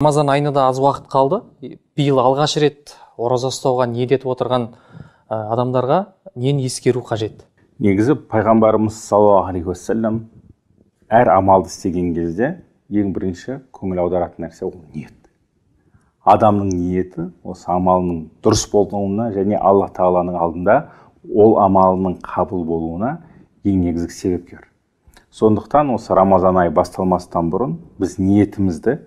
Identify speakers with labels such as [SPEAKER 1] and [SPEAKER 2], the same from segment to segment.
[SPEAKER 1] Рамазан айына да аз уақыт қалды. Биыл алғаш рет ораза ұстауға ниет етіп отырған адамдарға нені ескеру қажет?
[SPEAKER 2] Негізі пайғамбарымыз саллаллаху алейхи уассалам әр амалды істеген кезде ең бірінші көңіл аударатын нәрсе ол ниет. Адамның ниеті осы амалының дұрыс болуына және Алла тағаланың алдында ол амалының қабыл болуына ең негізгі себепкер. Сондықтан осы Рамазан айы басталмастан бұрын біз ниетімізді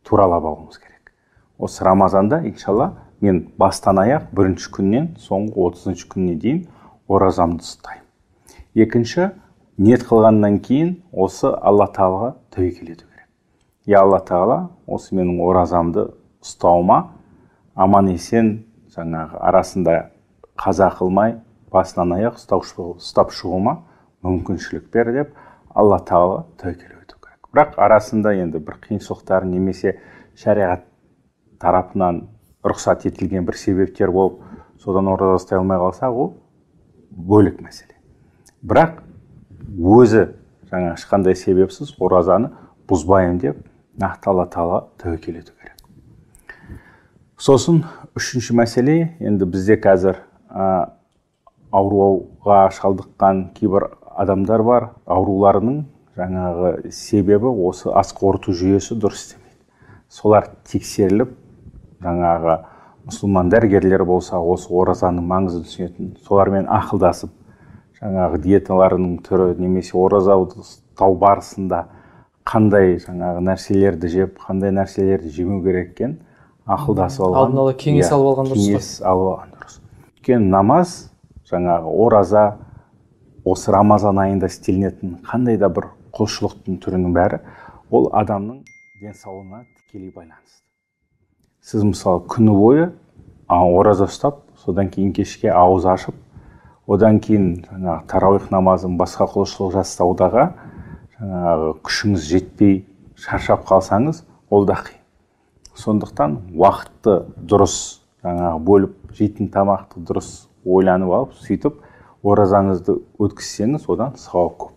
[SPEAKER 2] туралап алуымыз керек. Осы Рамазанда иншалла мен бастан аяқ бірінші күннен соңғы 30 күніне дейін оразамды ұстаймын. Екінші, ниет қылғаннан кейін осы Алла тағалаға тәуекел ету керек. Я Алла тағала, осы менің оразамды ұстауыма аман есен жаңағы арасында қаза қылмай басынан аяқ ұстап шығуыма мүмкіншілік бер деп Алла тағалаға тәуекел ету керек. Бірақ арасында енді бір қиыншылықтар немесе шариғат тарапынан рұқсат етілген бір себептер болып, содан ораза ұстай алмай қалса, ол бөлек мәселе. Бірақ өзі жаңа ешқандай себепсіз оразаны бұзбаймын деп нақты Алла тағала тәуекел ету керек. Сосын үшінші мәселе, енді бізде қазір ауруға шалдыққан кейбір адамдар бар, ауруларының жаңағы себебі осы ас қорыту жүйесі дұрыс істемейді. Солар тексеріліп, жаңағы мұсылман дәрігерлер болса, осы оразаның маңызын түсінетін, солармен ақылдасып, жаңағы диеталарының түрі немесе ораза ұстау барысында қандай жаңағы нәрселерді жеп, қандай нәрселерді жемеу керек екен, ақылдасып алған.
[SPEAKER 1] Алдын ала кеңес алып алған дұрыс қой.
[SPEAKER 2] Кеңес алып алған дұрыс. Өйткені намаз, жаңағы ораза, осы Рамазан айында істелінетін қандай да бір құлшылықтың түрінің бәрі ол адамның денсаулығына тікелей байланысты. Сіз мысалы күні бойы ораза ұстап, содан кейін кешке ауыз ашып, одан кейін жаңағы тарауих намазын, басқа құлшылық жасаудаға жаңағы күшіңіз жетпей шаршап қалсаңыз, ол да қиын. Сондықтан уақытты дұрыс жаңағы бөліп, жейтін тамақты дұрыс ойланып алып, сөйтіп оразаңызды өткізсеңіз, одан сауап көп.